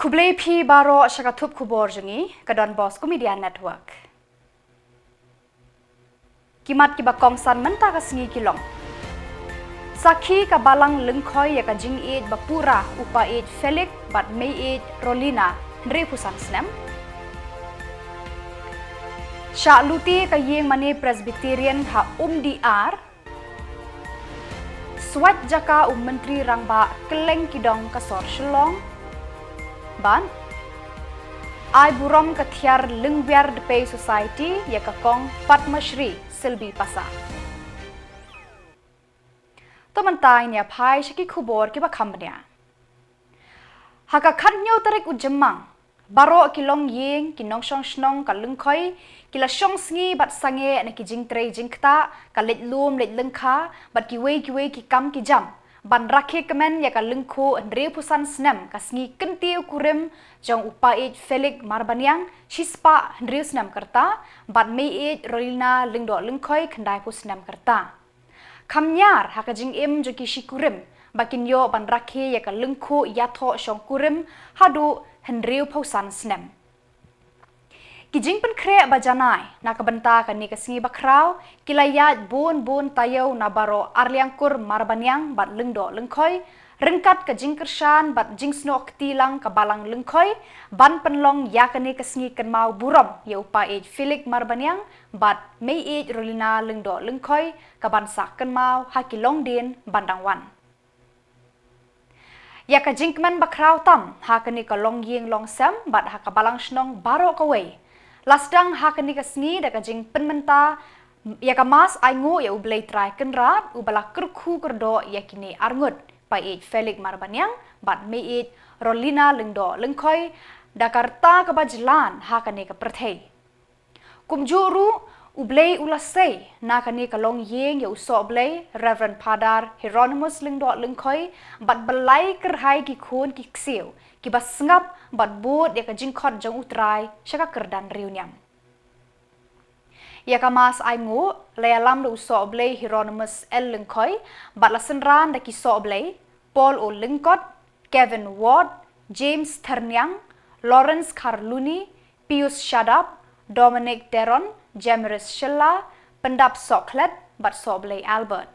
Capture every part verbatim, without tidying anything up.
Khublei phi baroh sha ka thup khubor jong ngi ka Don Bosco Media Network. Ki mat kiba kongsan mynta ka sngi ki long: sakhi ka Balang Lyngkhoi ïa ka jingïeit ba pura u Paid Felix bad Maieit Rolina, hynriewphew san snem. Shah lute ka ïing mane Presbyterian ha Umdiar. Swat jaka u Myntri Rangbah kylleng ki dong ka sor Shillong. Bad ai burom ka Thiar Lyngwiar Dpei Society ïa ka Kong Padma Shri Silbi Passah. To mynta ngin ïa phai sha ki khubor kiba kham bniah. Ha ka khathynñiew tarik u Jymmang, baroh ki longïing, ki nongshong shnong ka Lyngkhoi ki la shong sngi bad sangeh na ki jingtrei jingktah, ka leit lum leit lyngkha bad kiwei kiwei ki kam ki jam ban rakhe kmen ïa ka lyngkhuh hynriewphew san snem ka sngi kyntiew kurim jong u Paid Felix Marbaniang, shispah hynriew snem ka rta, bad Maieit Rolina Lyngdoh Lyngkhoi, khyndaiphew snem ka rta. Kham ñiar ha ka jingim jong ki shikurim ba kin ïoh ban rakhe ïa ka lyngkhuh ïathoh shongkurim haduh hynriewphew san snem. Ki jingpynkhreh ba janai na ka bynta kane ka sngi bakhraw ki la ïaid bun bun taïew na baroh Arliang Kur Marbaniang bad Lyngdoh Lyngkhoi, ryngkat ka jingkyrshan bad jingsnoh kti lang ka Balang Lyngkhoi ban pynlong ïa kane ka sngi kynmaw burom ïa u Paid Felix Marbaniang bad Maieit Rolina Lyngdoh Lyngkhoi, ka ban sah kynmaw ha ki longdien ban dang wan. Ïa ka jingkmen bakhraw tam ha kane ka longïing longsem bad ha ka Balang Shnong baroh kawei la sdang ha kane ka sngi da ka jingpynmynta ïa ka Mass Ainguh ïa U Blei Trai Kynrad, uba la kyrkhu kyrdoh ïa kine arngut, Paid Felix Marbaniang bad Maieit Rolina Lyngdoh Lyngkhoi, da ka rta kaba jlan ha kane ka pyrthei. Kumjuh ruh, U Blei u la sei na kane ka longïing ïa u Sohblei Reverend Father Hieronymus Lyngdoh Lyngkhoi, bad ba la kyrhai ki khun ki ksiew kiba sngap bad bud ïa ka jingkhot jong U Trai sha ka kyrdan riewniam. Ïa ka Mass Ainguh la ïalam da u Sohblei Hieronymus L Lyngkhoi bad la synran da ki Sohblei Paul O Lyngkot, Kevin Ward, James Thyrniang, Lawrence Kharluni, Pius Shadap, Dominic Teron, Jemiris Shylla, Pyndap Sohkhlet bad Sohblei Albert.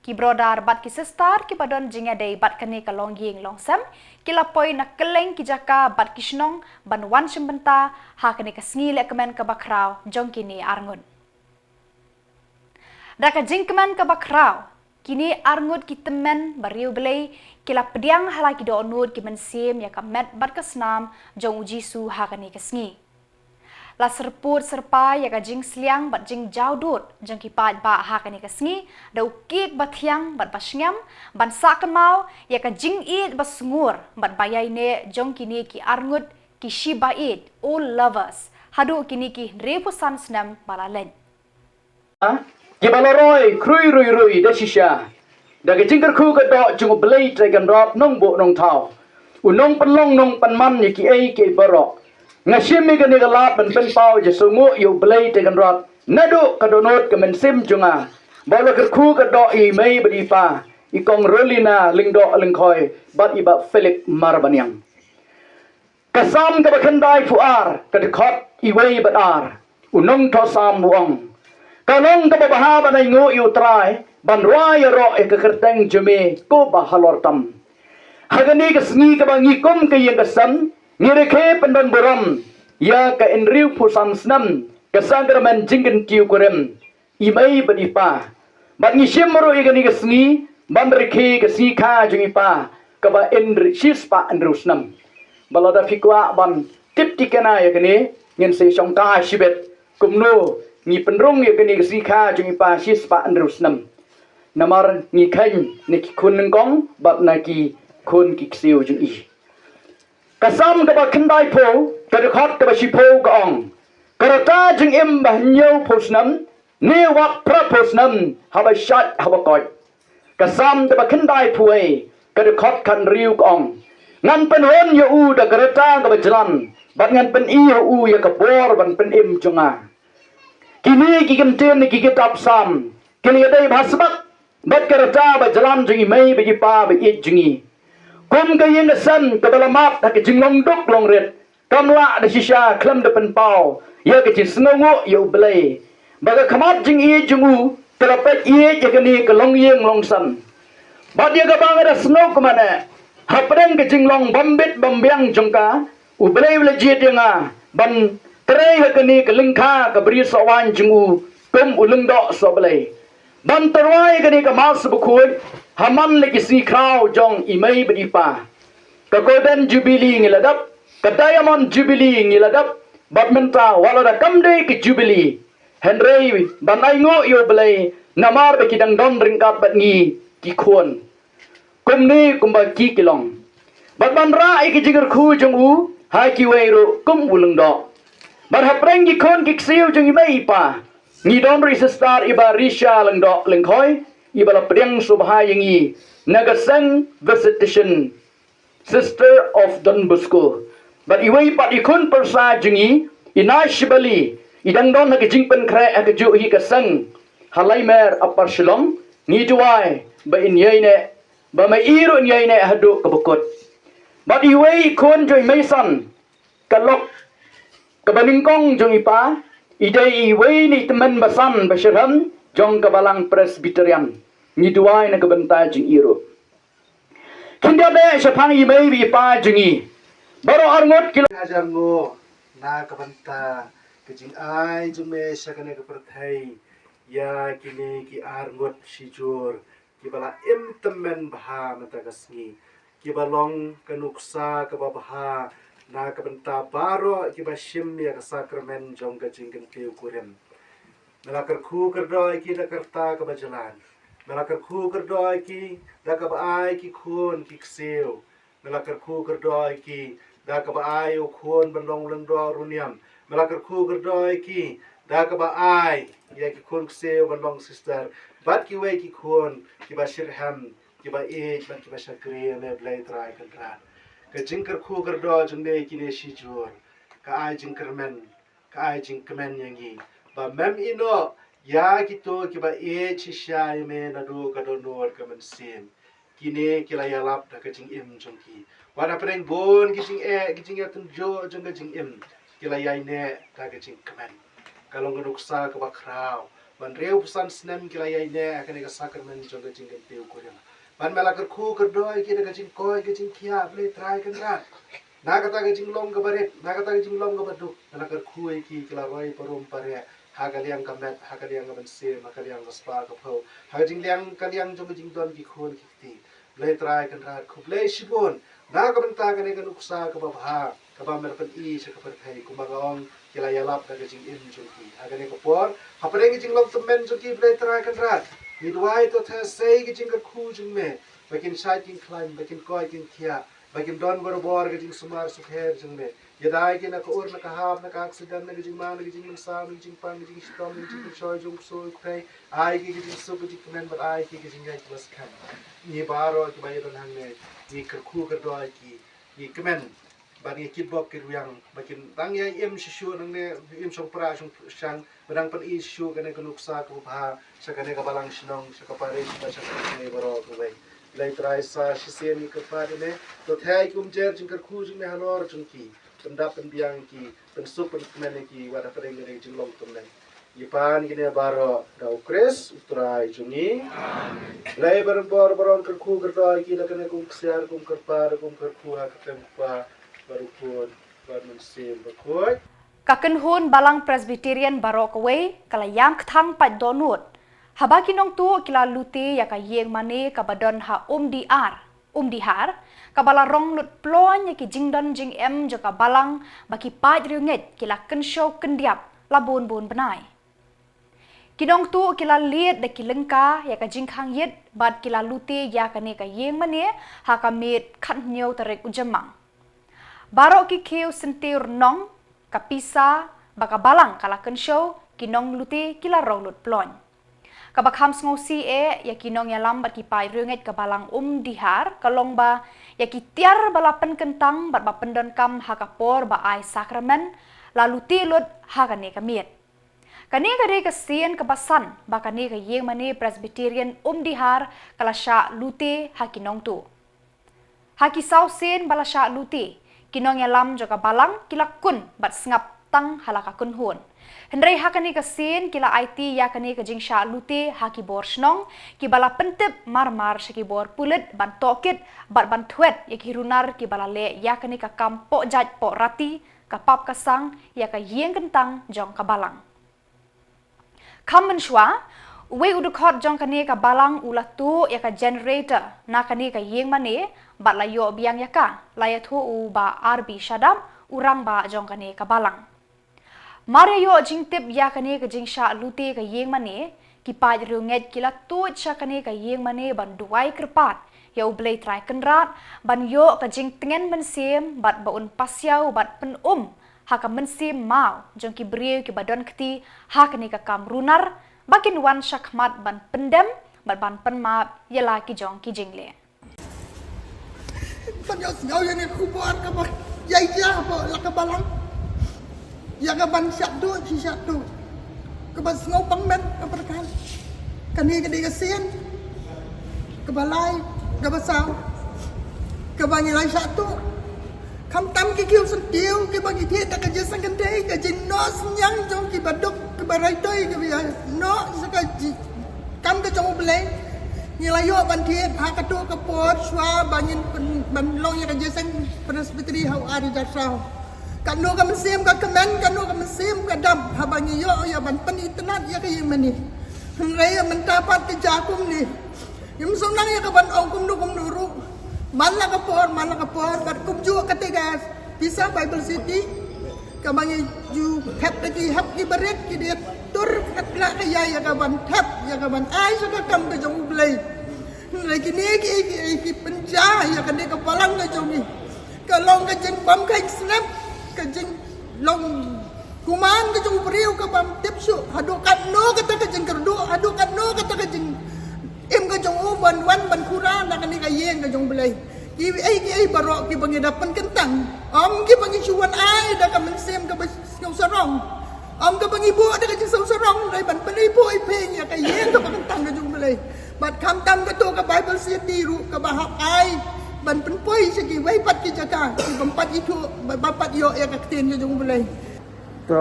Ki brother bad ki sister kiba don jingïadei bad kane ka longïing longsem ki la poi na kylleng ki jaka bad ki shnong ban wan shim bynta ha kane ka sngi lehkmen kaba khraw jong kine arngut. Da ka jingkmen kaba khraw, kine arngut ki tymmen bariewblei ki la pdiang ha la ki dohnud ki mynsiem ïa ka met bad ka snam jong U Jisu ha kane ka sngi. La syrpud syrpai ïa ka jingsliang bad jingjawdud jong ki paidbah ha kane ka sngi da u kiek bathiang bad bashngiam ban sah kynmaw ïa ka jingïeit basngur bad baïaineh jong kine ki arngut ki shibaieit, old lovers, haduh kine ki hynriewphew san snem ba la leit. Kiba la roi khrui rui rui da shisha da ka jingkyrkhu ka doh jong U Blei Trai Kynrad Nongbuh Nongthaw, u nongpynlong nongpynman ïa kiei kiei baroh. Nga shim ïa kane ka lad ban pynpaw jingsngewnguh ïa U Blei Trai Kynrad naduh ka dohnud ka mynsiem jong nga ba u la kyrkhu ka doh ïa i mei bad i pa, i Kong Rolina Lyngdoh Lyngkhoi bad i Bah Felix Marbaniang. Ka Salm kaba khyndaiphew ar, ka dkhot iwei bad ar, u nongthoh Salm u ong: Ka long kaba bha ban ainguh ïa U Trai, ban rwai ïaroh ïa ka kyrteng jong me ko ba halor tam. Ha kane ka sngi kaba ngi kum ka ïing ka sem ngi rakhe pyndon burom ïa ka hynriewphew san snem ka sakramen jingkyntiew kurim i mei bad i pa. Bad ngi shim ruh ïa kane ka sngi ban rakhe ka sngi kha jong i pa kaba hynriew, shispah hynriew snem. Ba lada phi kwah ban tip thikna ïa kane, ngin sa shongkai shibit kumno ngi pynrung ïa kane ka sngi kha jong i pa shispah hynriew snem. Namar ngi kheiñ na ki khun nyngkong bad na ki khun ki ksiew jong i. Ka Salm kaba khyndaiphew, ka dkhot kaba shiphew ka ong: Ka rta jingim ba hynñiewphew snem, ne wat phraphew snem haba shait haba koit. Ka Salm kaba khyndaiphew wei, ka dkhot khathynriew ka ong: Ngan pynhun ïa u da ka rta kaba jlan, bad ngan pyni ha u ïa ka bor ban pynim jong nga. Kine ki kyntien na ki kitab Salm ki la ïadei bha sbak bad ka rta ba jlan jong i mei bad i pa ba ïeit jong ngi. Kum ka ïing ka sem kaba la mad ha ka jinglong duk long rit, kam lah da shisha khlem da pynpaw ïa ka jingsngewnguh ïa U Blei, ba ka khmat jingïeit jong u ka la peit ïeit ïa kane ka longïing longsem. Bad ïa kaba nga da sngew kumne, hapdeng ka jinglong bym bit bym biang jong ka, U Blei u la jied ïa nga ban trei ha kane ka lyngkha ka bri sohwaiñ jong u kum u lyngdoh sohblei, ban tyrwa ïa kane ka Mass bakhuid ha man la ki sngi khraw jong i mei bad i pa. Ka Golden Jubilee ngi la dep, ka Diamond Jubilee ngi la dep, bad mynta wat la da kam dei ka Jubilee, hynrei ban ainguh ïa U Blei namar ba ki dang don ryngkat bad ngi ki khun, kumne kumba ki ki long, bad ban rah ïa ki jingkyrkhu jong u ha kiwei ruh kum u lyngdoh. Bad hapdeng ki khun ki ksiew jong i mei i pa, ngi don ruh i Sister i Bah Risha Lyngdoh Lyngkhoi, i ba la pdiang sngewbha ïa ngi na ka seng Visitation Sister of Don Bosco. Bad iwei pat i khun pyrsa jong ngi, i Nash Bali, i dang don ha ka jingpynkhreh ha kajuh hi ka seng ha Laimer, Upper Shillong. Ngi duwai ba in ïaineh, ba ma i ruh in ïaineh haduh kaba kut. Bad iwei i khun jong i mei san, ka lok kaba nyngkong jong i pa, i dei iwei na i tymmen basan ba shitrhem jong ka Balang Presbyterian. Ngi duwai na ka bynta jong i ruh. Khie ïa leh shaphang i mei bad i pa jong ngi. Baroh arngut ki long hajar nguh na ka bynta ka jingai jong me sha kane ka pyrthei ïa kine ki arngut shijur kiba la im tymmen bha mynta ka sngi, kiba long ka nuksa kaba bha na ka bynta baroh kiba shim ïa ka sakramen jong ka jingkyntiew kurim. Me la kyrkhu kyrdoh ïa ki da ka rta kaba jlan. Me la kyrkhu kyrdoh ïa ki da kaba ai ki khun ki ksiew. Me la kyrkhu kyrdoh ïa ki da kaba ai u khun ban long lyngdoh ruh niam. Me la kyrkhu kyrdoh ïa ki da kaba ai ïa ki khun ksiew ban long sister bad kiwei ki khun kiba shitrhem, kiba ïeit bad kiba shakri ïa me Blei Trai Kynrad. Ka jingkyrkhu kyrdoh jong me ïa kine shijur ka ai jingkyrmen, ka ai jingkmen ïa ngi ba mem ïehnoh ïa kito kiba ïeit shisha ïa me naduh ka dohnud ka mynsiem. Kine ki la ïalap da ka jingim jong ki. Wat hapdeng bun ki jingeh, ki jingïatynjuh jong ka jingim, ki la ïaineh da ka jingkmen. Ka long ka nuksa kaba khraw. Ban hynriewphew san snem ki la ïaineh ha kane ka sakramen jong ka jingkyntiew kurim. Bad me la kyrkhu kyrdoh ïa ki da ka jingkoit ka jingkhiah Blei Trai Kynrad. Na kata ka jinglong kaba rit, na kata ka jinglong kaba duk, me la kyrkhu ïa ki, ki la roi parum pareh ha ka liang ka met, ha ka liang ka mynsiem, ha ka liang ka spah ka phew, ha ka jingliang ka liang jong ka jingdon ki khun ki kti. Blei Trai Kynrad, khublei shibun na ka bynta kane ka nuksa kaba bha kaba me la pyni sha ka pyrthei, kumba nga ong ki la ïalap da ka jingim jong ki ha kane ka por. Hapdeng ka jinglong tymmen jong ki Blei Trai Kynrad, ngi duwai to theh sei ka jingkyrkhu jong me ba kin shait kin khlaiñ, ba kin koit kin khiah, ba kin don barabor ka jingsumar sukher jong me. Ïada ïa ki na ka ur, na ka hap, na ka accident, na ka jingma, na ka jingmynsaw, na ka jingpang, na ka jingshitom, na ka jingpynshoi jong u ksuid u khrei. Ai ki ka jingsuk ka jingkmen bad ai ki ka jingngeit ba skhem. Ngi baroh kiba ïadon hangne ngi kyrkhu kyrdoh ïa ki, ngi kmen bad ngi kitbok kitrwiang ba kin dang ïai im shisha nangne, im shongpra shongshang, ba dang pyni shisha kane ka nuksa kaba bha sha kane ka balang shnong, sha ka parish bad sha ka parish baroh kawei. Blei Trai, sa shisien ngi kyrpad ïa me to theh ïa ki kumjuh jingkyrkhu jong me halor jong ki, pyndap pynbiang ïa ki, pynsuk pynkmen ïa ki wat hapdeng kane ka jinglong tymmen. Ngi pan kine baroh da u Khrist u Trai jong ngi. Blei ba donbor baroh kyrkhu kyrdoh ïa ki da kane ka um ksiar, ka um kyrpad, ka um kyrkhu ha ka kyrteng u Kpa bad u Khun bad u Mynsiem Bakhuid. Ka kynhun Balang Presbyterian baroh kawei ka la ïam kthang pat dohnud haba ki nongtuh ki la lute ïa ka ïing mane kaba don ha Umdihar, Umdihar, kaba la rong lut ploiñ ïa ki jingdon jingem jong ka balang, ba ki paid riewngeit ki la kynshew kyndiap la bun bun bnai. Ki nongtuh ki la lied da ki lyngka ïa ka jingkhang ïit bad ki la lute ïa kane ka ïing mane ha ka miet khathynñiew tarik u Jymmang. Baroh ki khiew syntiew rnong, ka pisa ba ka balang ka la kynshew, ki nonglute ki la rong lut ploiñ. Kaba kham sngewsih eh ïa ki nongïalam bad ki paid riewngeit ka balang Umdihar ka long ba ïa ki tiar ba la pynkyntang bad ba pyndonkam ha ka por ba ai sakramen la lute lut ha kane ka miet. Kane ka dei ka sien kaba san ba kane ka ïing mane Presbyterian Umdihar ka la shah lute ha ki nongtuh. Ha ki saw sien ba la shah lute, ki nongïalam jong ka balang ki la kun bad sngap tang ha la ka kynhun. Hynrei ha kane ka sien ki la aiti ïa kane ka jingshah lute ha ki bor shnong, ki ba la pyntip mar mar sha ki bor pulit ban tohkit bad ban thwet ïa ki runar ki ba la leh ïa kane ka kam poh jait poh rati, ka pap ka sang ïa ka ïing kyntang jong ka balang. Kham mynshuwa, uwei u dkhot jong kane ka balang u la tuh ïa ka generator na kane ka ïing mane bad la ïoh biang ïa ka, la ïathuh u Bah R B Shadap, u rangbah jong kane ka balang. Mar ïa ïoh jingtip ïa kane ka jingshah lute ka ïing mane, ki paid riewngeit ki la tuid sha kane ka ïing mane ban duwai kyrpad ïa U Blei Trai Kynrad ban ïoh ka jingtngen mynsiem bad ba un pasiaw bad pynum ha ka mynsiem maw jong ki briew ki ba don kti ha kane ka kam runar, ba kin wan shakhmat ban pyndem bad ban pynmap ïa la ki jong ki jingleh. Ban ïohsngew ïa kane ka khubor kaba ïai jia hapoh la ka balang, ïa ka ban shah tuh shi shah tuh, ka ban sngew pang met ka pyrkhat. Kane ka dei ka sien kaba lai, kaba saw, kaba ngi la shah tuh. Khamtam ki kiew syntiew kiba ngi thied da ka jingïaseng kynthei, ka jingnoh synñiang jong ki baduk, ki baraitoi, kiba ïa noh sha ka ji, kam ka jong U Blei. Ngi la ïoh ban thied ha kato ka por shuwa ba ngin pyn, ban long ïa ka jingïaseng Presbytery ha u ar hajar saw. Katno ka mynsiem ka kmen, katno ka mynsiem ka dap haba ngi ïoh ïa ban pynitynnad ïa ka ïing mane. Hynrei mynta pat ka jia kumne. Ngim sngewdang ïa ka ban ong kumno kumno ruh. Man la ka por, man la ka por, bad kumjuh kata ka pisa Bible City, kaba ngi ju thep da ki hep ki barit, ki dei tur khatlah ka ïa ïa ka ban thep, ïa ka ban ai sha ka kam ka jong U Blei. Hynrei kine ki, ki, ki pynjah ïa kane ka balang ka jong ngi. Ka long ka jingbam ka snep, ka jinglong kuman ka jong u briew ka bam tip shuh, haduh katno kata ka jingkyrduh, haduh katno kata ka jingim ka jong u ban wan ban khura na kane ka ïing ka jong U Blei. Kiei kiei baroh kiba ngi da pynkyntang, ym kiba ngi shu wan ai da ka mynsiem kaba sngewsarong, ym kaba ngi buh da ka jingsngewsarong, hynrei ban pyniphuh iphieng ïa ka ïing kaba kyntang ka jong U Blei. Bad khamtam kato ka Bible City ruh kaba hap ai ban pynpoi sha kiwei pat ki jaka, ki bym pat ithuh, bad bym pat ïoh ïa ka ktien ka jong U Blei. To,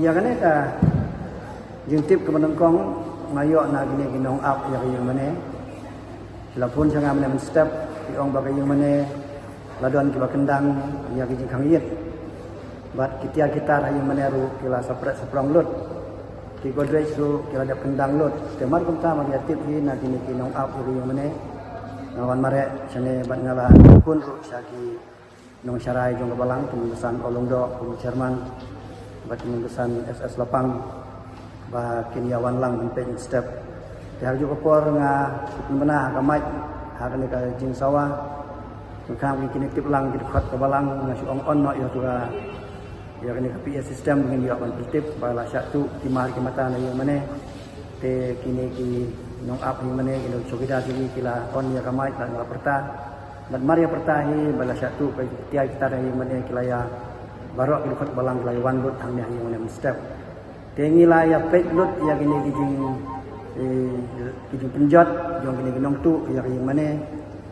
ïa kane ka jingtip kaba nyngkong nga ïoh na kine ki nongap ïa ka ïing mane. Ki la phone sha nga mynne mynstep, ki ong ba ka ïing mane la don kiba kyndang ïa ki jingkhang ïit. Bad ki tiar ki tar ha ïing mane ruh ki la sapret saprong lut. Ki Godrej ruh ki la dep kyndang lut. Te mar kumta ma nga ïa tip hi na kine ki nongap ïa ka ïing mane. Nga wan mareh shane bad nga la phone ruh sha ki nongsharai jong ka balang, ki nongkyrshan Olungdoh kum u chairman, bad ki nongkyrshan S S Lapang, ba kin ïa wan lang ban peit mynstep. Te ha kajuh ka por nga pynbna ha ka mic ha kane ka jingsawa. Nga kham ki, kine tip lang ki dkhot ka balang, nga shu ong on noh ïa tu ka, ïa kane ka P A system, ngin ïoh ban pyntip ba la shah tuh ki mar ki mata na ïing mane. Te kine ki nongap ïing mane, ki nong chowkidar jong ngi ki la on ïa ka mic, la, la pyrta. Bad mar ïa pyrta hi ba la shah tuh ka tiar ki tar ïing mane, ki la ïa, baroh ki dkhot balang ki la ïa wan lut hangne ha ïing mane mynstep. Te ngi la ïa peit lut ïa kine ki jing, eh, ki jingpynjot jong kine ki nongtuh ïa ka ïing mane.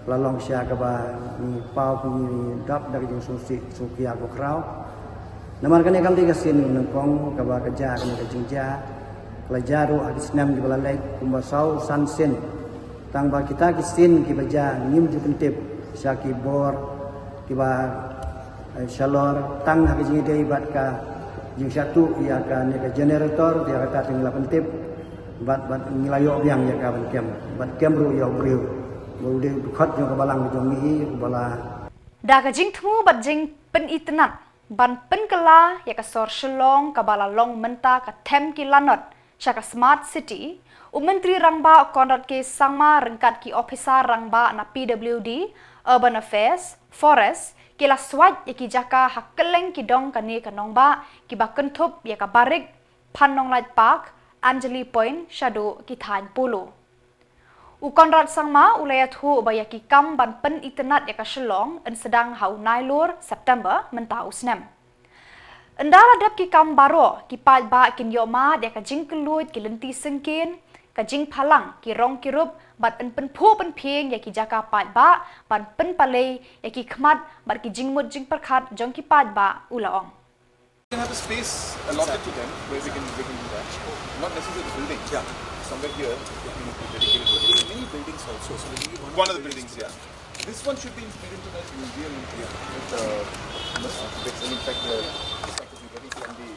La long shisha kaba ngi paw, ngi dap da ka jingsngewsih sngewkhia bakhraw. Namar kane kam dei ka sien nyngkong kaba ka jia, kane ka jingjia ka la jia ruh ha ki snem kiba la leit kumba saw san sien. Tang ba kita ki sien kiba jia ngim ju pyntip sha ki bor kiba, eh, shalor, tang ha ka jingïadei bad ka jingshah tuh ïa kane ka generator, ïa kata te ngi la pyntip bad, bad ngi la ïoh biang ïa ka ban kem, bad kem ruh ïa u briew ba u dei u dkhot jong ka balang jong ngi hi, uba la. Da ka jingthmu bad jingpynitynnad ban pynkylla ïa ka sor Shillong kaba la long mynta ka them ki lanot sha ka Smart City, u Myntri Rangbah Conrad K Sangma ryngkat ki ophisar rangbah na P W D, Urban Affairs, Forest, ki la swait ïa ki jaka ha kylleng ki dong kane ka nongbah, kiba kynthup ïa ka Barik, Phannonglait Park, Anjali Point, shaduh ki thaiñ polo. U Conrad Sangma u la ïathuh ba ïa ki kam ban pynitynnad ïa ka Shillong yn sdang ha u Nailur September mynta u snem. Ynda la dep ki kam baroh, ki paidbah kin ïoh mad ïa ka jingkylluid ki lynti syngkien, ka jingphalang ki rong ki rup bad yn pynphuh pynphieng ïa ki jaka paidbah ban pynpalei ïa ki khmat bad ki jingmut jingpyrkhat jong ki paidbah, u la ong. We can have a space allotted to them where we can, we can do that. Not necessarily the building. Yeah. Somewhere here, we can dedicated to it. There are many buildings also, so we need one of the buildings, yeah. This one should be made into a museum, yeah, with the, with the, in fact, the, in fact, the,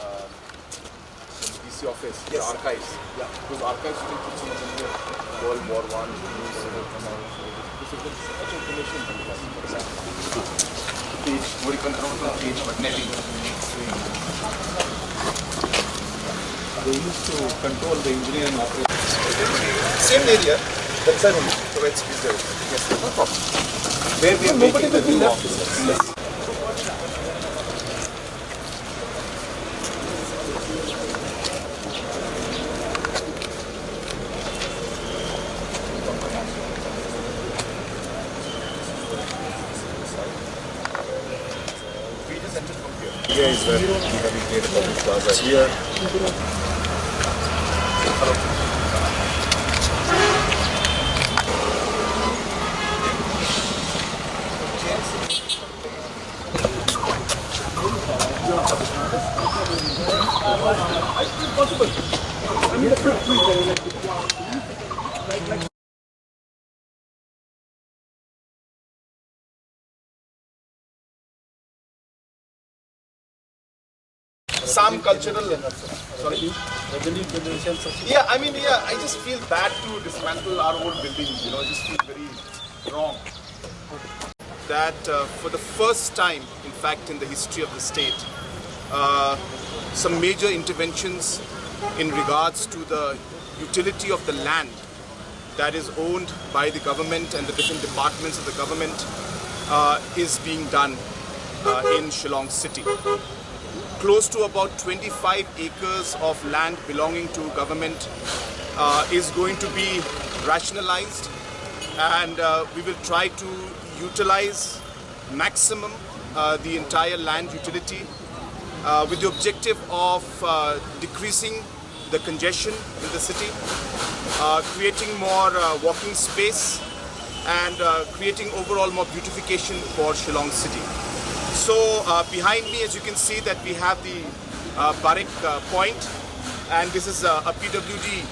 um, the D C office, the archives. Yeah. Those archives, you can put some of them here. World War One, Two, Civil War, this is such information. Page, what do you control from page, but netting. They used to control the engineering operation. Same area, that side only. So it's, it's there. Yes, no problem. Where we are making the new offices. Yes. We just entered from here. Here is where we have created public plaza. Here. Some cultural, sorry. Yeah, I mean, yeah, I just feel bad to dismantle our old buildings, you know, I just feel very wrong that, uh, for the first time, in fact, in the history of the state, uh, some major interventions in regards to the utility of the land that is owned by the government and the different departments of the government, uh, is being done, uh, in Shillong city. Close to about twenty-five acres of land belonging to government, uh, is going to be rationalized, and, uh, we will try to utilize maximum, uh, the entire land utility, uh, with the objective of, uh, decreasing the congestion in the city, uh, creating more, uh, walking space, and, uh, creating overall more beautification for Shillong city. So, uh, behind me, as you can see, that we have the, uh, Barrick, uh, Point, and this is, uh, a P W D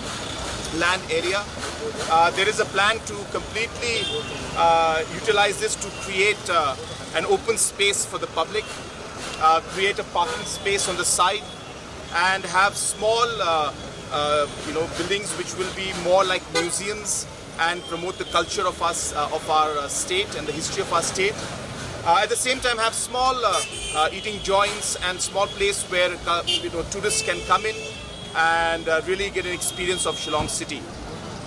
land area. Uh, there is a plan to completely, uh, utilize this to create, uh, an open space for the public, uh, create a parking space on the side, and have small, uh, uh, you know, buildings which will be more like museums and promote the culture of us, uh, of our, uh, state and the history of our state. Uh, at the same time, have small, uh, uh, eating joints and small place where, uh, you know, tourists can come in and, uh, really get an experience of Shillong city.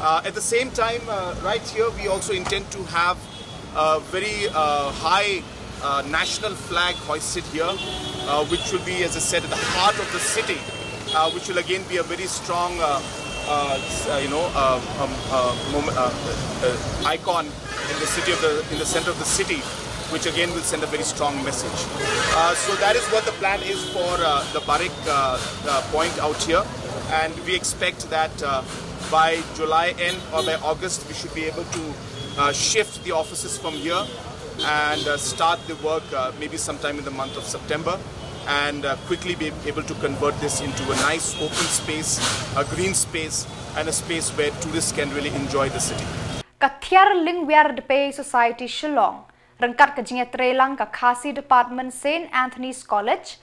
Uh, at the same time, uh, right here, we also intend to have a very, uh, high, uh, national flag hoisted here, uh, which will be, as I said, at the heart of the city, uh, which will again be a very strong, uh, uh, s- uh, you know, uh, um, uh, mom- uh, uh, icon in the city of the in the center of the city, which again will send a very strong message. Uh, so that is what the plan is for, uh, the Barrick, uh, uh, Point out here, and we expect that, uh, by July end or by August we should be able to, uh, shift the offices from here and, uh, start the work, uh, maybe sometime in the month of September, and, uh, quickly be able to convert this into a nice open space, a green space, and a space where tourists can really enjoy the city. Ka Thiar Lyngwiar Dpei Society Shillong, ryngkat ka jingïatreilang ka Khasi Department Saint Anthony's College,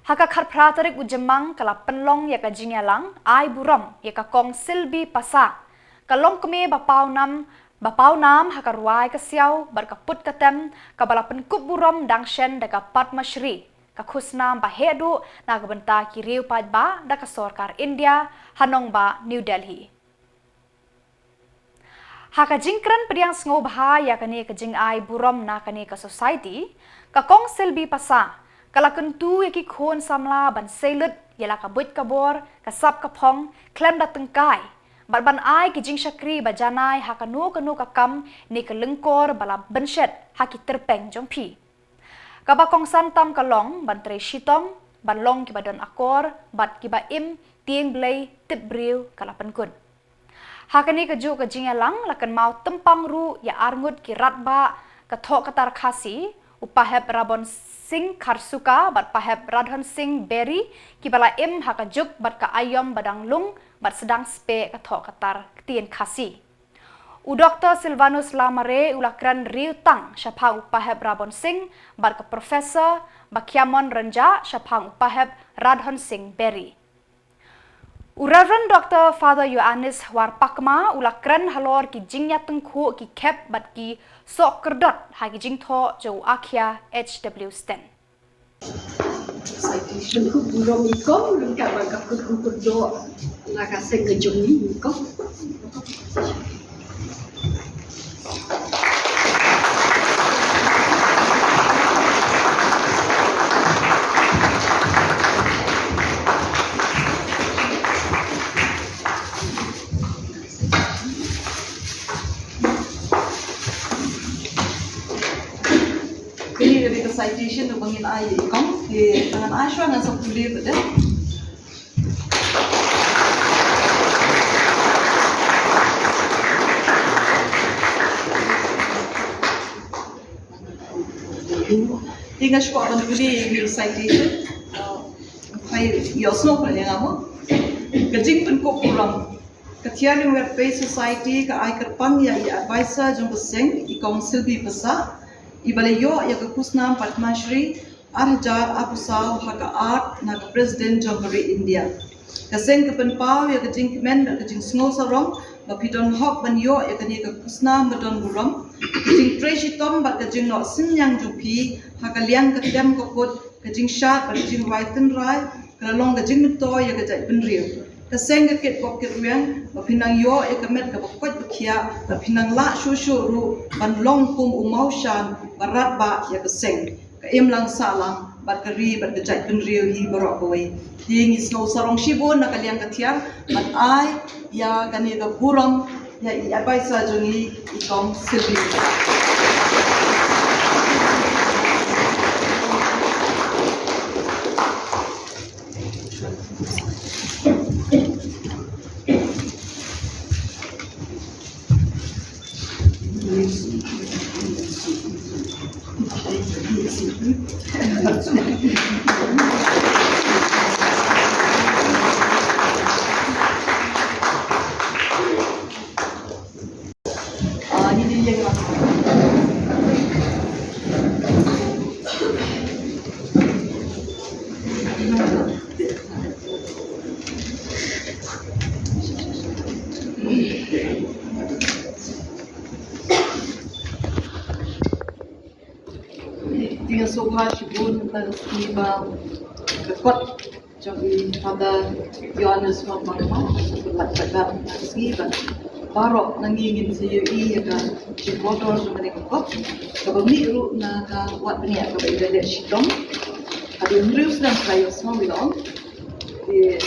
ha ka khatphra tarik u Jymmang ka la pynlong ïa ka jingïalang ai burom ïa ka Kong Silbi Pasa, ka longkmie ba paw nam, ba paw nam ha ka rwai ka siaw bad ka put ka tem, kaba la pynkup burom dang shen da ka Padma Shri, ka khusnam ba heh duh na ka bynta ki riew paidbah da ka sorkar India, ha nongbah New Delhi. Ha ka jingkren pdiang sngewbha ïa kane ka jingai burom na kane ka society, ka Kong Silbi Pasa ka la kyntu ïa ki khun samla ban seilut ïa la ka buit ka bor, ka sap ka phong khlem da tyngkai, bad ban ai ki jingshakri ba janai ha kano kano ka kam ne ka lyngkor ba la bynshet ha ki tyrpeng jong phi. Kaba kongsan tam ka long ban trei shitom, ban long kiba don akor bad kiba im tieng blei tip briew, ka la pynkut. Ha kane kajuh ka jingïalang la kynmaw tympang ruh ïa arngut ki radbah ka thoh ka tar Khasi, u Paheb Rabon Singh Kharsuka bad Paheb Radhon Singh Beri, kiba la im ha ka juk bad ka aïom ba dang lung bad sdang speh ka thoh ka tar ktien Khasi. U Doktor Silvanus Lamare u la kren riewtang shaphang u Paheb Rabon Singh bad ka Professor Bakhiamon Rynjah shaphang u Paheb Radhon Singh Beri. U Reverend Doktor Father Ioannis Warpakma u la kren halor ki jingïatyngkhuh ki khep bad ki sohkyrdot ha ki jingthoh jong u Akia H W Sten. Citation, khublei ïa i kong, ryngkat bad ka kyrdoh na ka seng ka jong i kong. Kane ka dei ka citation kaba ngin ai ïa i kong, te ngan ai shuwa, ngan sa pule pat de. Te nga shu kwah ban pule ïa ka citation. Phai ïohsngew pat ïa nga mo. Ka jingpynkup burom. Ka Thialing Red Page Society ka ai kyrpang ïa i advisor jong ka seng, i Kong Silby Passah, iba la ïoh ïa ka khusnam Padma Shri ar hajar arphew saw ha ka art na ka President jong ka ri India. Ka seng ka pynpaw ïa ka jingkmen bad ka jingsngewsarong ba phi don hok ban ïoh ïa kane ka khusnam ba don burom. Ka jingtrei shitom bad ka jingnoh synñiang jong phi ha ka liang ka tem ka put, ka jingshad bad ka jingrwai tynrai ka la long ka jingmyntoi ïa ka jaitbynriew. Ka seng ka kit pop kit rwiang ba phin nang ïoh ïa ka met kaba koit ba khiah, ba phin nang lah shuh shuh ruh ban long kum u mawshan ba radbah ïa ka seng, ka imlang sahlang bad ka ri bad ka jaitbynriew hi baroh kawei. Te ngi sngewsarong shibun na ka liang ka thiar ban ai ïa kane ka burom ïa i advisor jong ngi, i Kong Silby. Te nga sngewbha shibun na ka sngi ba ka kot jong i Father Ioannis Warpakma, ka mat ka kat na ka sngi ba baroh na ngi ngin sa ïohi ïa ka jingkordor jong kane ka kot. Kaba mih ruh na ka wad bniah kaba i la leh shitom. Hadien hynriew snem sa ïohsngew ïa ka ong. Te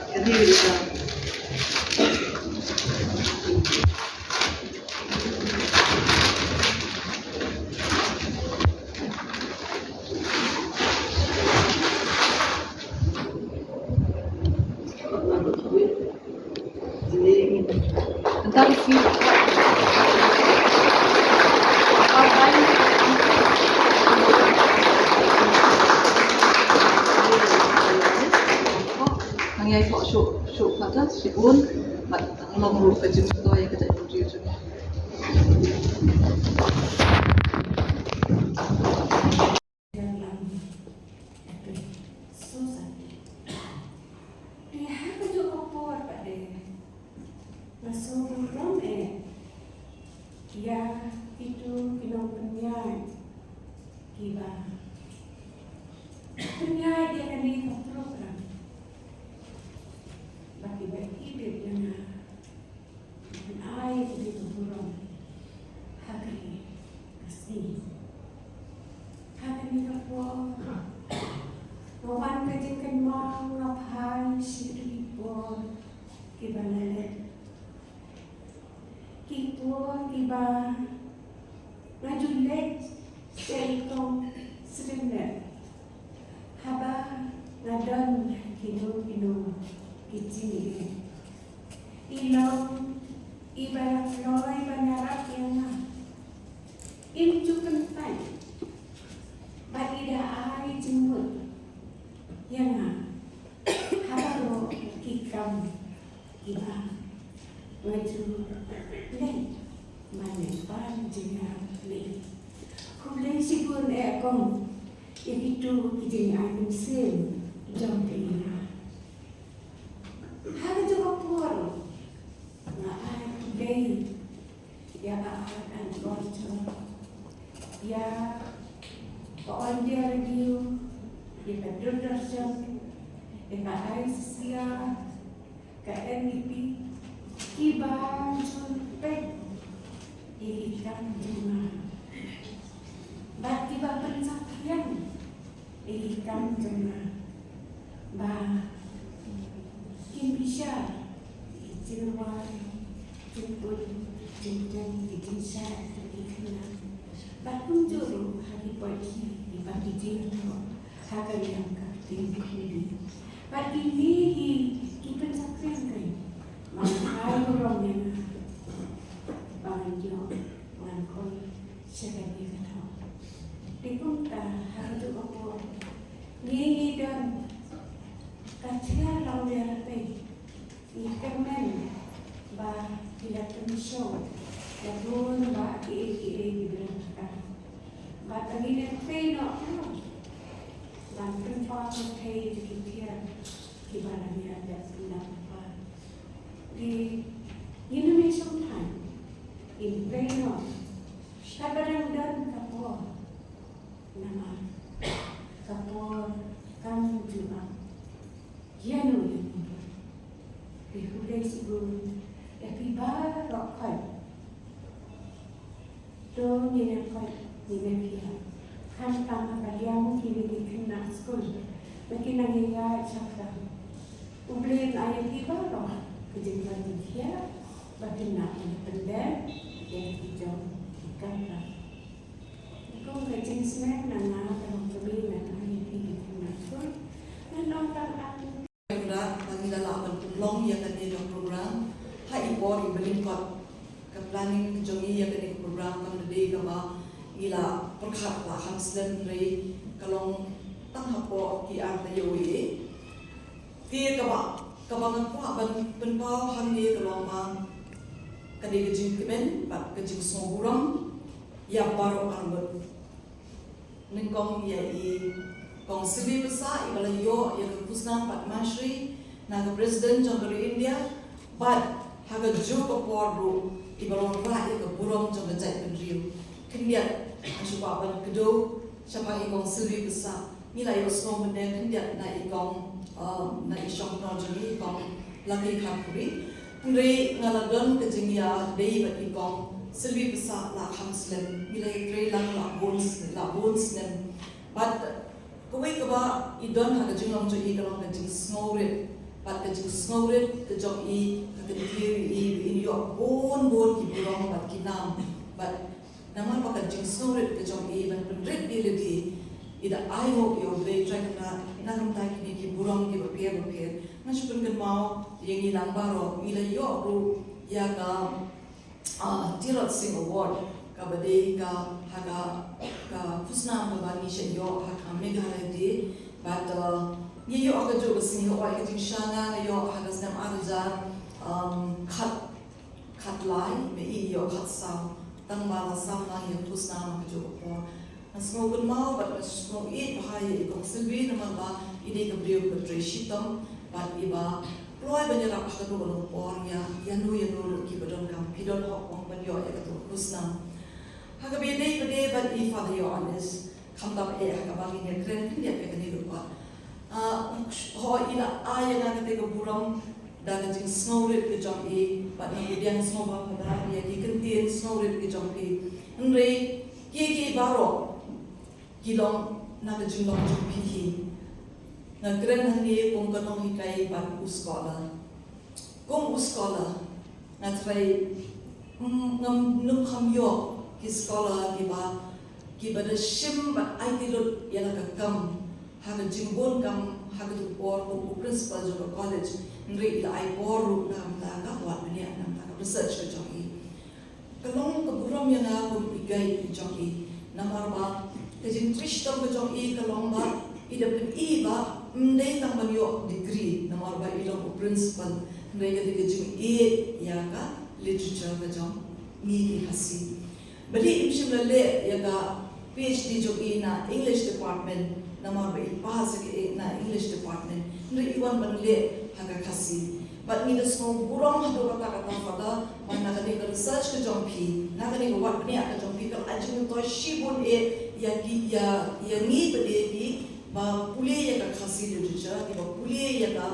ka dei ka Nang ïai tok shuh shuh kata shibun bad tang long ruh ka jingmyntoi ka jaitbynriew jong ngi. Te ha kajuh ka por pat de nga sngewburom eh ïa kito ki nongpynïaid kiba pynïaid ïa kane ka program, ba kiba idit ïa nga ban ai ïa kane ka burom ha kane ka sngi. Ha kane ka por nga wan ka jingkynmaw, nga phai sha ki por kiba la leit, ki por kiba nga ju leit sha i kong Srimet haba nga don ha kino kino ki jingeh. I Long iba la kloi ban ïarap ïa nga. Im ju kyntait bad i da ai jingmut ïa nga ha baroh ki kam kiba nga ju leh ban leh ban jingïarap leh. Khublei shibun eh kong ïa kito ki jingai mynsiem jong phi. Ha kajuh ka por nga ai khublei ïa ka Akashvani, ïa ka All India Radio, ïa ka Doordarshan, ïa ka I C C R, ka N D P, kiba ju peit ïa ki kam jong nga bad kiba pynsaphriang ïa ki kam jong nga ba kim bishar ki jingrwai, jingput, jingteng, ki jingshai, ki khynnah. Bad kumjuh ruh ha ki poithi kiba ki jingthoh ha ka liang ka ktien Khasi. Bad kine hi ki pynsaphriang kein ba ngan ai burom ïa nga ba ngan ïoh, ngan khoi sha kane ka thoh. Te kumta ha kajuh ka por ngi ngi don ka thiah long ïa lade. Ngi kyrmen ba ki la pynshong la bun ba kiei kiei ki briew ka. Bad ba ngi nang pynnoh ban pynpaw pynthei ïa ki thiar kiba la ngi la dep pynlap ba. Ngi ngi nang shong than. Ngi pynnoh kaba dang don ka por. Namar ka por kam ju ap. Ïa no ïa no. Te khublei shibun ïa phi baroh khoit. To ngin ïa khoit ngin ïa phi. Khamtam ha ka liang kine ki khynnah skul ba ki nang ïaid shaphrang. U Blei un ai ïa phi baroh ka jingpynjah ba kin nang pyndep ïa ki jong ki kamram. Kong ka jingsneng na nga ka long kmie na ka ïa phi ki khynnah skul. Ngan ong tang ak. Kynrad ba ngi la lah ban pynlong ïa kane ka program ha i por iba lyngkot. Ka planning jong ngi ïa kane ka program kam da dei kaba ngi la pyrkhat la kham slem, hynrei ka long tang hapoh ki ar taïew. Te kaba kaba nga kwah ban pynpaw hangne ka long ba ka dei ka jingkmen bad ka jingsngewburom ïa baroh arngut. Nyngkong ïa i Kong Sylvie Pyrshah iba la ïoh ïa ka khusnam Padma Shri na ka President jong ka ri India, bad ha kajuh ka por ruh iba la wanrah ïa ka burom jong ka jaitbynriew. Khyndiat nga shu kwah ban kdew shaphang i Kong Sylvie Pyrshah. Ngi la ïohsngew mynne khyndiat na i Kong, um, na i shongknor jong ngi i Kong Lucky Kharpuri. Hynrei nga la don ka jingïadei bad i Kong Sylvie Pyrshah la kham slem. Ngi la ïatrei lang la bun snem, la bun snem. Bad kawei kaba i don ha ka jinglong jong i ka long ka jingsngewrit. Bad ka jingsngewrit ka jong i ka kyntiew ïa i ba in ïoh bun bun ki burom bad ki nam. Bad namar ba ka jingsngewrit ka jong i ban pynrit ïa lade, i da ai nguh ïa U Blei Trai Kynrad na ka bynta kine ki burom kiba pher ba pher. Nga shu pynkynmaw ïa ngi lang baroh, ngi la ïoh ruh ïa ka, ah, Tirot Sing Award kaba dei ka ha ka, ka khusnam kaba ngi shait ïoh ha ka Meghalaya Day. Bad, ah, ngi ïoh ha kajuh ka sngi, hooid ka jingshah nga ïoh ha ka snem ar hajar, um, khat khatlai, me i ïoh khatsaw, tang ba la sam lang ïa ka khusnam ha kajuh ka por. Nga sngew kynmaw bad nga sngew ïeit bha ïa i Kong Sylvie namar ba i dei ka briew ba trei shitom bad iba kloi ban ïarap ha kajuh ka por ïa ïano ïano ruh kiba donkam. Phi don hok ban ïoh ïa kato ka khusnam. Ha kaba ïadei pat bad i Father Ïoannis, khamtam eh ha kaba ngin ïakren khyndiat ïa kane ka kot. Ah, hooid i la ai ïa nga kata ka burom da ka jingsngewrit ka jong i, bad nga pdiang sngewbha ïa ki kyntien sngewrit ka jong i. Hynrei kiei kiei baroh ki long na ka jinglong jong phi hi. Nga kren hangne kum ka nonghikai bad u scholar. Kum u scholar, nga trai, mm, ngam, ngam kham ïoh ki scholar kiba, kiba da shim bad aiti lut ïa la ka kam ha ka jingbun kam ha ka tu por kum u principal jong ka college. Hynrei i la ai bor ruh na ka bynta ka wad bniah, na ka bynta ka research ka jong i. Ka long ka burom ïa nga kum i guide ka jong i. Namar ba ka jingtrei shitom ka jong i ka long ba i da pyni ba ym dei tang ban ïoh degree namar ba i long u principal, hynrei ka dei ka jingïeit ïa ka literature ka jong ngi ki Khasi. Balei im shym la leh ïa ka PhD jong i na English department, namar ba i pass ïa ka na English department, hynrei i wan ban leh ha ka Khasi. Bad ngi da sngew burom haduh katta katta, Father, ba na kane ka research ka jong phi, na kane ka wad bniah ka jong phi, ka la ai jingmyntoi shibun eh ïa ki, ïa, ïa ngi pat de ki ba pule ïa ka Khasi literature, ki ba pule ïa ka,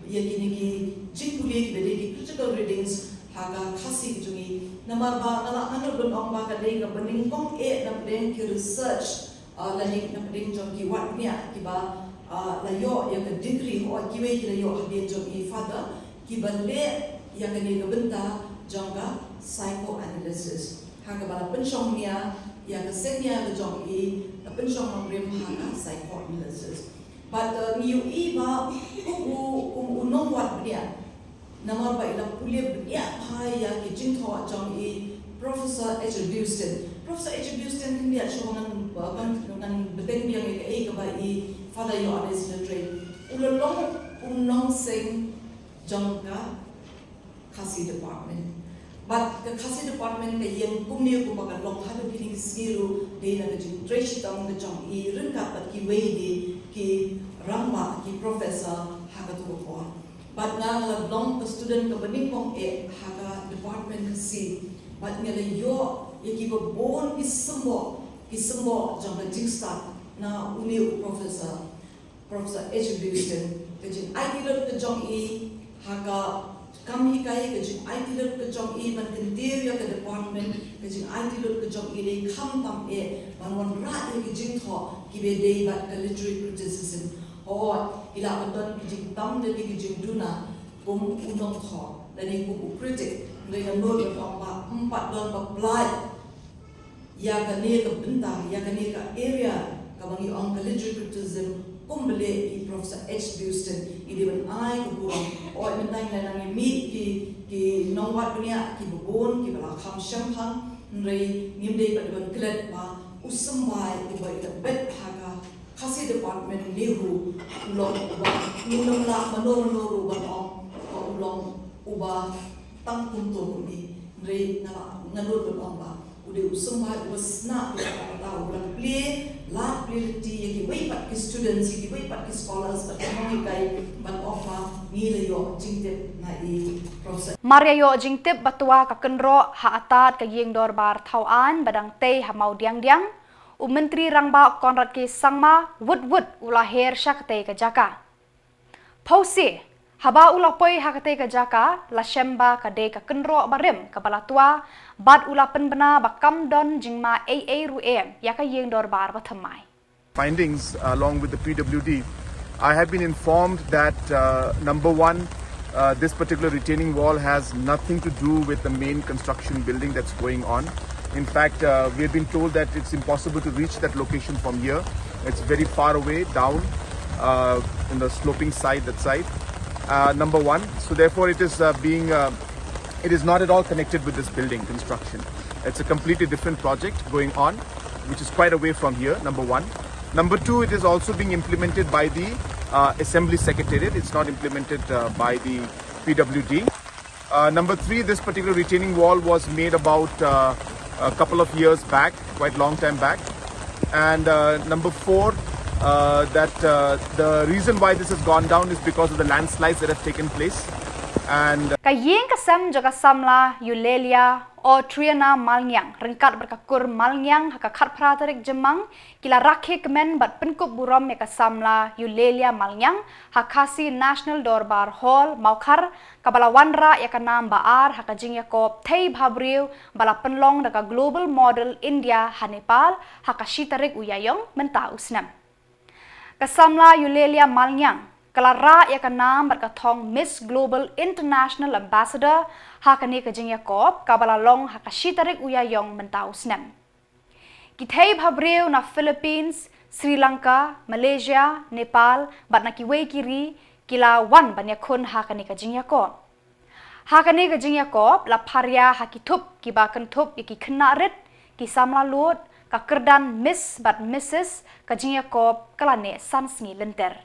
ïa kine ki jingpule ki ba dei ki critical readings ha ka Khasi ka jong i. Namar ba nga la, nga nud ban ong ba ka dei kaba nyngkong eh na pdeng ki research, ah, lane na pdeng jong ki wad bniah kiba, ah, la ïoh ïa ka degree, hooid kiwei ki la ïoh hadien jong i, Father, kiba leh ïa kane ka bynta jong ka psychoanalysis. Ha kaba la pynshong nia ïa ka seng nia ka jong i, la pynshong nongrim ha ka psychoanalysis. Bad, uh, ngi ïohi ba kum u, kum u nongwad bniah, namar ba i la pule bniah bha ïa ki jingthoh jong i Professor H L Houston. Professor H L Houston, khyndiat shuwa ngan, uh, ngan, ngan bteng biang ïa kaei kaba i Father ïoh, Alex Letre. U la long u nongseng jong ka Khasi department. Bad ka Khasi department ka ïeng kumne kumba ka long haduh kine ki sngi ruh, dei na ka jingtrei shitom ka jong i ryngkat bad kiwei de ki rangbah, ki professor ha kato ka por. Bad nga, nga la long ka student kaba nyngkong eh ha ka department Khasi. Bad nga la ïoh ïa kiba bun ki symboh, ki symboh jong ka jingstad na une u professor, Professor H L Houston, ka jingaiti lut ka jong i ha ka kam hikai, ka jingaiti lut ka jong i ban kyntiew ïa ka department, ka jingaiti lut ka jong i dei khamtam eh ban wanrah ïa ki jingthoh kiba dei bad ka literary criticism. Hooid, i lah ban don ki jingtam lane ki jingduna kum u nongthoh lane kum u critic, hynrei nga nud ban ong ba ym pat don ba pynlait ïa kane ka bynta, ïa kane ka area kaba ngi ong ka literary criticism, kum ba leh i Professor H Houston. I dei ban ai ka burom. Hooid, mynta ngi la nang ïa mih ki, ki nongwad bniah kiba bun kiba la kham shemphang, hynrei ngim dei pat ban klet ba u symbai uba i la bet ha ka Khasi department, NEHU, u long uba ngim lah mano mano ruh ban ong ba u long uba tang kumto kum i. Hynrei nga la, nga nud ban ong ba u dei u symbai uba sna bad uba la plie lad plie lynti ïa kiwei pat ki students, ïa kiwei pat ki scholars bad ki nonghikai, ban ong ba ngi la ïoh jingtip na i Professor. Mar ïa ïoh jingtip ba twa ka kynroh ha atad ka ïing dorbar thawaiñ ba dang tei ha Mawdiangdiang, u Myntri Rangbah Conrad K Sangma wut wut u la her sha katei ka jaka. Phewse, haba u la poi ha katei ka jaka, la shem ba ka dei ka kynroh barim kaba la twa, bad u la pynbna ba kam don jingma ei ei ruh em ïa ka ïing dorbar bathymmai. Findings, uh, along with the P W D, I have been informed that, uh, number one, uh, this particular retaining wall has nothing to do with the main construction building that's going on. In fact, uh, we have been told that it's impossible to reach that location from here. It's very far away down, uh, in the sloping side, that side. Uh, number one. So therefore, it is, uh, being, uh, it is not at all connected with this building construction. It's a completely different project going on, which is quite away from here, number one. Number two, it is also being implemented by the, uh, Assembly Secretariat. It's not implemented, uh, by the P W D. Uh, number three, this particular retaining wall was made about, uh, a couple of years back, quite long time back. And, uh, number four, uh, that, uh, the reason why this has gone down is because of the landslides that have taken place. And, uh, Ka ïing ka sem jong ka samla Eulalia Audriana Malngiang ryngkat bad ka kur Malngiang ha ka khatphra tarik Jymmang, ki la rakhe kmen bad pynkup burom ïa ka samla Eulalia Malngiang ha Khasi National Dorbar Hall, Mawkhar, kaba la wanrah ïa ka nam ba ar ha ka jingïakob thei bhabriew ba la pynlong da ka Global Model India ha Nepal ha ka shi tarik u Ïaïong mynta u snem. Ka samla Eulalia Malngiang ka la rah ïa ka nam bad ka thong Miss Global International Ambassador ha kane ka jingïakob kaba la long ha ka shi tarik u Ïaïong mynta u snem. Ki thei bhabriew na Philippines, Sri Lanka, Malaysia, Nepal bad na kiwei ki ri ki la wan ban ïakhun ha kane ka jingïakop. Ha kane ka jingïakop la pharia ha ki thup kiba kynthup ïa ki khynnah rit, ki samla lud, ka kyrdan Miss bad Missus, ka jingïakop ka la neh san sngi lynter.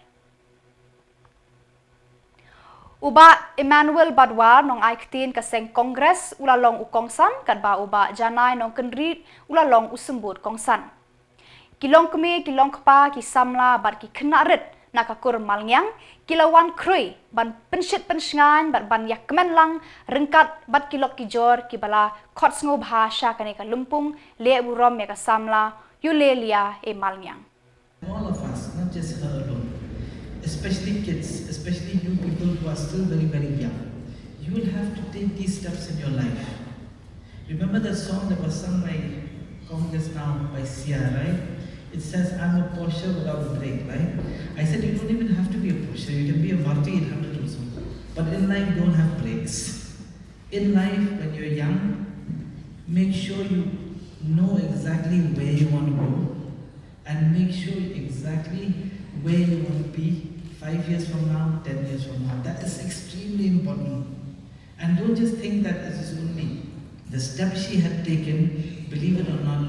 U Bah Emmanuel Badwar, nongai ktien ka seng Congress, u la long u kongsan, katba u Bah Janai Nongkynrih u la long u symbud kongsan. Ki longkmie, ki longkpa, ki samla bad ki khynnah rit na ka kur Malngiang ki la wan khrui ban pynshit pynshngaiñ bad ban ïakmen lang ryngkat bad ki lok ki jor kiba la khot sngewbha sha kane ka lympung leh burom ïa ka samla Yulelia A. Malngiang. All of us, not just her alone, especially kids, especially you people who are still very, very young, you will have to take these steps in your life. Remember that song that was sung by Congress now by Sia, right? It says, "I'm a Porsche without a brake," right? I said, "You don't even have to be a Porsche, you can be a Maruti eight hundred also." But in life, you don't have brakes. In life, when you're young, make sure you know exactly where you want to go and make sure exactly where you want to be five years from now, ten years from now. That is extremely important. And don't just think that it is only the step she had taken, believe it or not,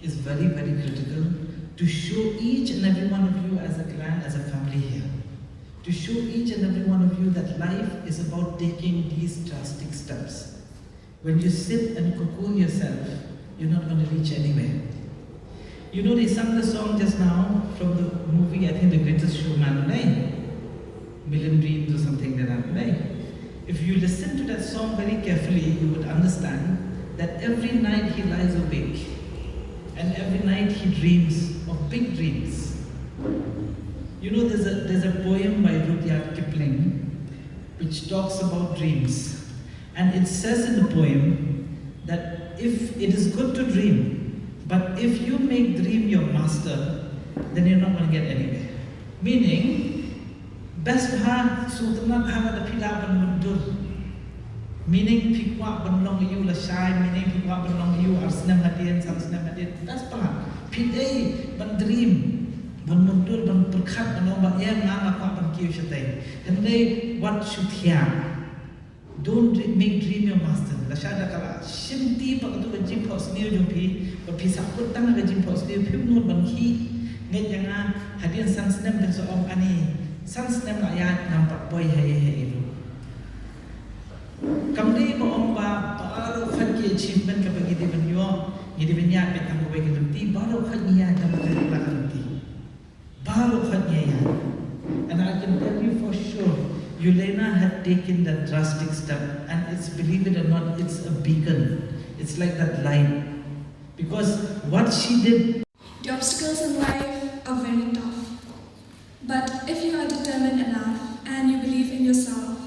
is very, very critical to show each and every one of you as a clan, as a family here. To show each and every one of you that life is about taking these drastic steps. When you sit and cocoon yourself, you're not going to reach anywhere. You know, they sung the song just now from the movie, I think, The Greatest Showman, right? Million Dreams or something like that, right? If you listen to that song very carefully, you would understand that every night he lies awake and every night he dreams of big dreams. You know, there's a, there's a poem by Rudyard Kipling which talks about dreams. And it says in the poem that if it is good to dream, but if you make dream your master, then you're not going to get anywhere. Meaning, best bha sngewtynnat ha kaba phi lah ban mutdur. Meaning, phi kwah ban long ïa u lashai, meaning phi kwah ban long ïa u ar snem hadien, san snem hadien. Best bha phi dei ban dream, ban mutdur, ban pyrkhat, ban ong ba ïa nga nga kwah ban kiew shatei. Hynrei wat shu thiah. Don't dre- make dream your master. Lashai da ka la shim ti pat katu ka jingphohsniew jong phi, ba phi sah kut tang ka jingphohsniew, phim nud ban khih. Ngeit ïa nga, hadien san snem phin sa ong ani, san snem la ïaid ngam pat poi ha ei ha ei ruh. Kam dei ba ong ba baroh khoit ki achievement kaba ngi dei ban ïoh, ngi dei ban ïaid beit tang kawei ka lynti, baroh khoit ngi ïaid tang kawei ka lynti. Baroh khoit ngi ïaid. And I can tell you for sure, Yelena had taken that drastic step, and it's, believe it or not, it's a beacon. It's like that light. Because what she did The obstacles in life are very tough. But if you are determined enough and you believe in yourself,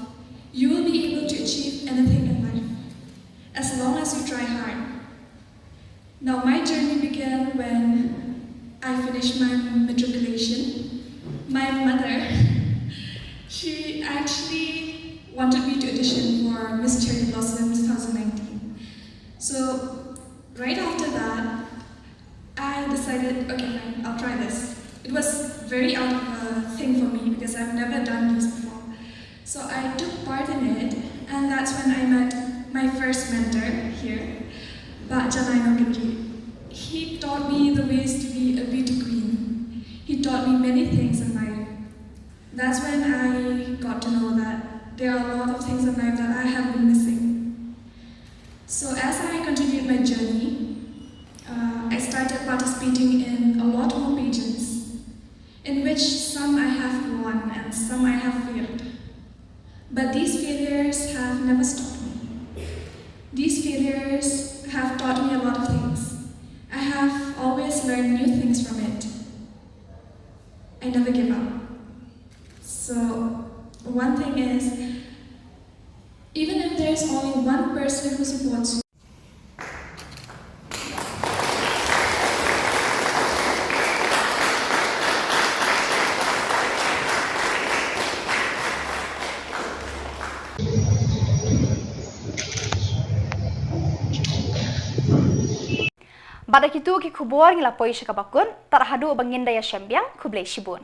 you will be able to achieve anything in life, as long as you try hard. Now, my journey began when I finished my matriculation. My mother, she actually wanted me to audition for Miss Cherry Blossom twenty nineteen. So, right after that, I decided, okay, fine, I'll try this. It was very out of a thing for me because I've never done this before. So I took part in it, and that's when I met my first mentor here, Bah Janai Nongkynrih. He taught me the ways to be a beauty queen. He taught me many things in life. That's when I got to know that there are a lot of things in life that I have been missing. So as I continued my journey, uh, I started participating in a lot more pageants, in which some I have won and some I have failed. But these failures have never stopped me. These failures have taught me a lot of things. I have always learned new things from it. I never give up. So, one thing is, even if there's only one person who supports you, Bad da kitu ki khubor ngi la poi sha kaba kut, tad haduh ba ngin da ïashem biang, khublei shibun.